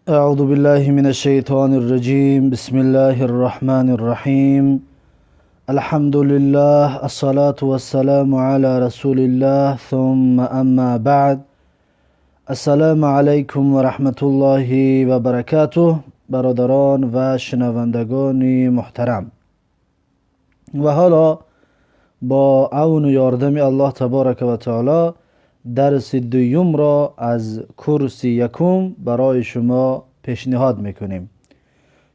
أعوذ بالله من الشيطان الرجيم. بسم الله الرحمن الرحيم. الحمد لله، الصلاة والسلام على رسول الله، ثم أما بعد. السلام علیکم و رحمت الله و برکاته. برادران و شنوندگان محترم، و حالا با عون و یاردم الله تبارک و تعالی درس دوم را از کورس یکم برای شما پیشنهاد میکنیم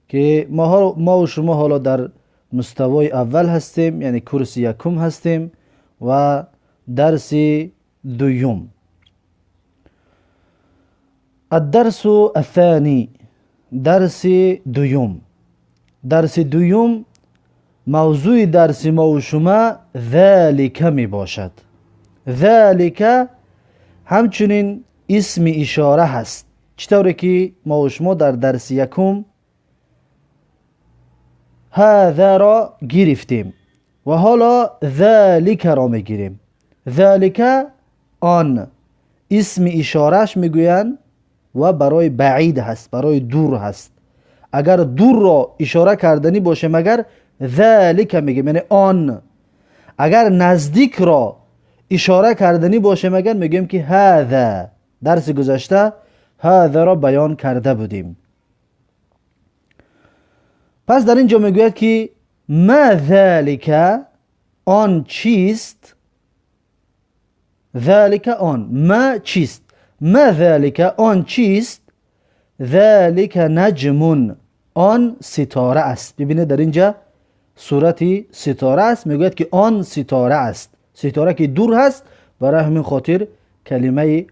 که ما و شما حالا در مستوای اول هستیم، یعنی کورس یکم هستیم و درس دوم. الدرس الثاني، درس دوم. درس دوم موضوع درس ما و شما ذلك می باشد. ذلك همچنین اسم اشاره هست، چطوری که ما و شما در درس یکم هذا را گرفتیم و حالا ذلك را میگیریم. ذلك آن اسم اشارهش میگویند و برای بعید هست، برای دور هست. اگر دور را اشاره کردنی باشه مگر ذلك میگیم، یعنی آن. اگر نزدیک را اشاره کردنی باشه مگر میگیم که هذا. درس گذشته هذا را بیان کرده بودیم. پس در اینجا میگوید که ما ذلك، آن چیست؟ ذلك آن، ما چیست؟ ما ذلك آن چیست؟ ذلك نجم، آن ستاره است. ببینید در اینجا صورت ستاره است، میگوید که آن ستاره است. ستاره که دور هست، برای همین خاطر کلمه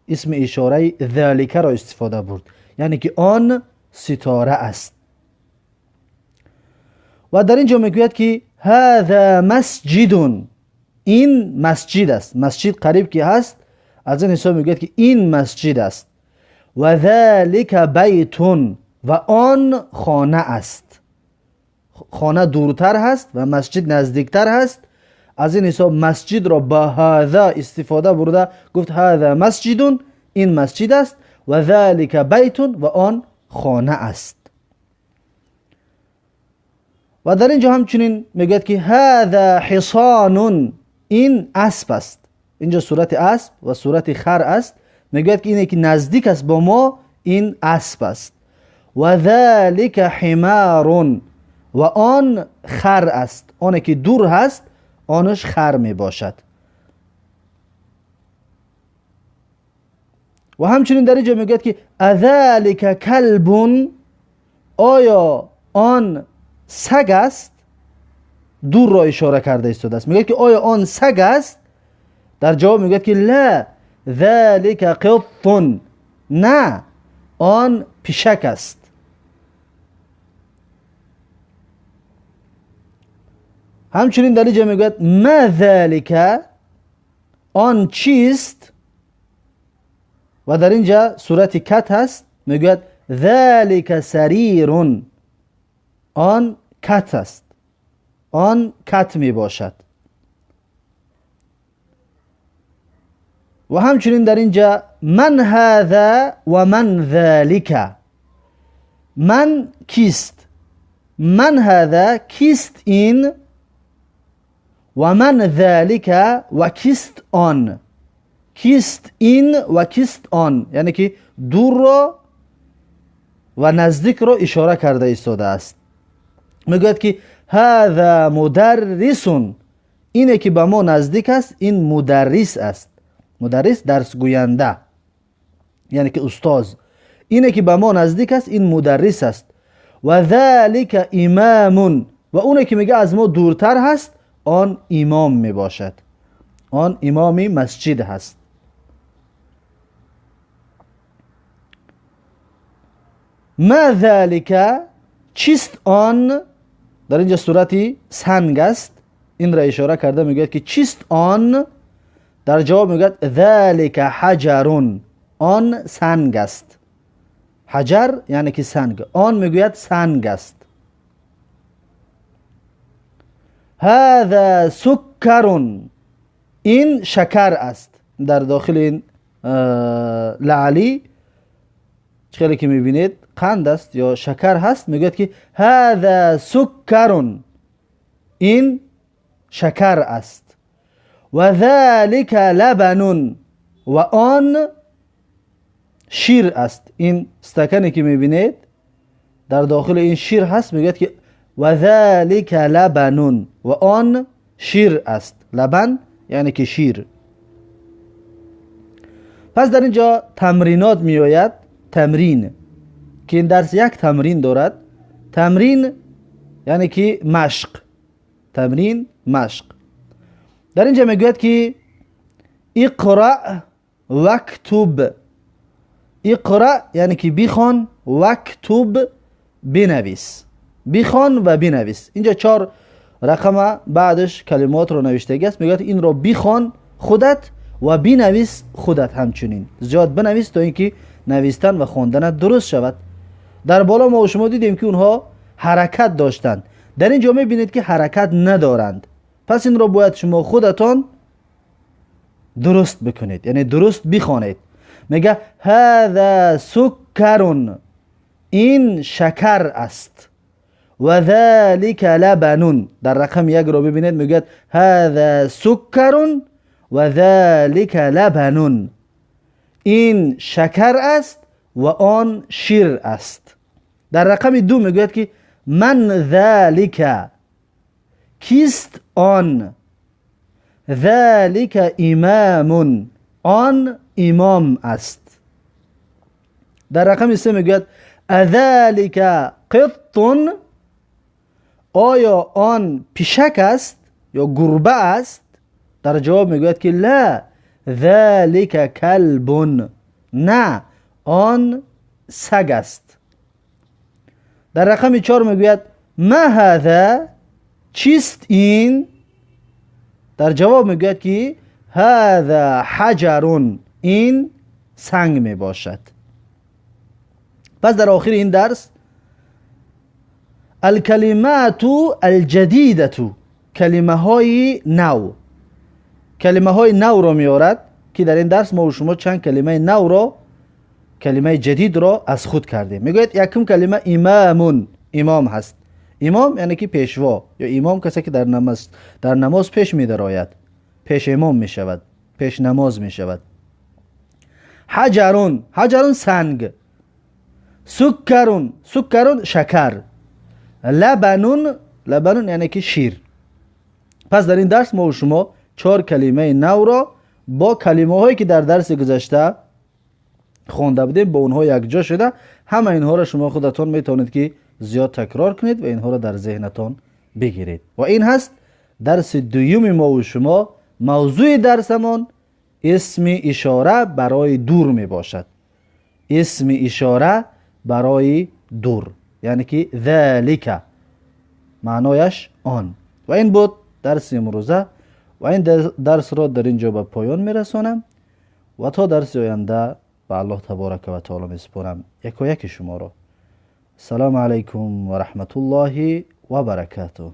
اسم اشاره ذلك را استفاده برد، یعنی که آن ستاره است. و در اینجا میگوید که هذا مسجد، این مسجد است. مسجد قریب که هست، از این حساب میگوید که این مسجد است. و ذلك بیت، و آن خانه است. خانه دورتر هست و مسجد نزدیکتر هست. از این حساب مسجد را با هذا استفاده برده، گفت هذا مسجد، این مسجد است، و ذلك بیت، و آن خانه است. و در اینجا همچنین میگوید که هذا حصان، این اسب است. اینجا صورت اسب و صورت خر است. میگوید که اینه که نزدیک است با ما، این اسب است. و ذلك حمار، و آن خر است. آنه که دور هست آنش خر می باشد. و همچنین در اینجا میگوید که اذلک کلب، آیا آن سگ است؟ دور را اشاره کرده ایستاده است. میگوید که آیا آن سگ است؟ در جواب میگوید که لا، ذلک قط، نه، آن پیشک است. همچنین در اینجا میگوید ما ذلک، آن چیست؟ و در اینجا صورت کت هست، میگوید ذلک سریر، آن کت است، آن کت می باشد. و همچنین در اینجا من هذا و من ذلک، من کیست؟ من هذا کیست این، و من ذلک و کیست آن. کیست این و کیست آن، یعنی که دور را و نزدیک را اشاره کرده ایستاده است. میگوید که هذا مدرس، اینه که به ما نزدیک است، این مدرس است. مدرس درس گوینده، یعنی که استاد. اینه که به ما نزدیک است، این مدرس است. و ذلک امام، و اونه که میگه از ما دورتر هست، آن امام می باشد، آن امامی مسجد هست. ما ذلك، چیست آن؟ در اینجا صورتی سنگ است، این را اشاره کرده میگوید که چیست آن؟ در جواب میگوید ذلك حجر، آن سنگ است. حجر یعنی که سنگ، آن میگوید سنگ است. هذا سکر، این شکر است. در داخل این لعلی چخیلی که میبینید قند است یا شکر هست، میگوید که هذا سکر، این شکر است. و ذلك لبن، و آن شیر است. این استکنی که میبینید در داخل این شیر هست، میگوید که و ذلك لبن، و آن شیر است. لبن یعنی که شیر. پس در اینجا تمرینات میآید، تمرین که این درس یک تمرین دارد. تمرین یعنی که مشق، تمرین مشق. در اینجا میگوید که اقرأ واکتب. اقرأ یعنی که بخوان، واکتب بنویس، بخوان و بنویس. اینجا 4 رقم بعدش کلمات رو نوشته است. میگوید این رو بخوان خودت و بنویس خودت، همچنین زیاد بنویس تا اینکه نویستن و خواندن درست شود. در بالا ما و شما دیدیم که اونها حرکت داشتند، در اینجا میبینید که حرکت ندارند. پس این رو باید شما خودتان درست بکنید، یعنی درست بخوانید. میگه هذا سکر، این شکر است. و ذلك لبن، در رقم 1 رو ببینید، میگه هذا سکر و ذلك لبن، این شکر است و آن شیر است. در رقم 2 میگوید که من ذلك، کیست آن؟ ذلك امام، آن امام است. در رقم 3 میگوید اذلك قط، آیا آن پیشک است یا گربه است؟ در جواب میگوید که لا، ذلك کلب، نه آن سگ است. در رقم 4 میگوید ما هذا، چیست این؟ در جواب میگوید که هذا حجر، این سنگ میباشد. پس در آخر این درس الکلمات الجدیده، کلمه های نو، کلمه های نو را میارد که در این درس ما و شما چند کلمه نو را، کلمه جدید را از خود کردیم. میگوید یکم کلمه امامون، امام هست. امام یعنی که پیشوا، یا امام کسی که در نماز پیش میدراید، پیش امام میشود، پیش نماز میشود. حجرون، حجرون سنگ. سکرون، سکرون شکر. لبنون، لبنون یعنی که شیر. پس در این درس ما و شما 4 کلمه نو را با کلمه هایی که در درس گذشته خوانده بودیم با اونها یکجا شده، همه اینها را شما خودتان میتونید که زیاد تکرار کنید و اینها را در ذهنتان بگیرید. و این هست درس دوم ما و شما. موضوع درسمان اسم اشاره برای دور می باشد. اسم اشاره برای دور یعنی که ذالک معنایش آن. و این بود درس امروزه و این درس را در اینجا به پایان میرسانم و تا درس آینده به الله تبارک و تعالی میسپارم یکایک شما را. السلام علیکم و رحمت الله و برکاته.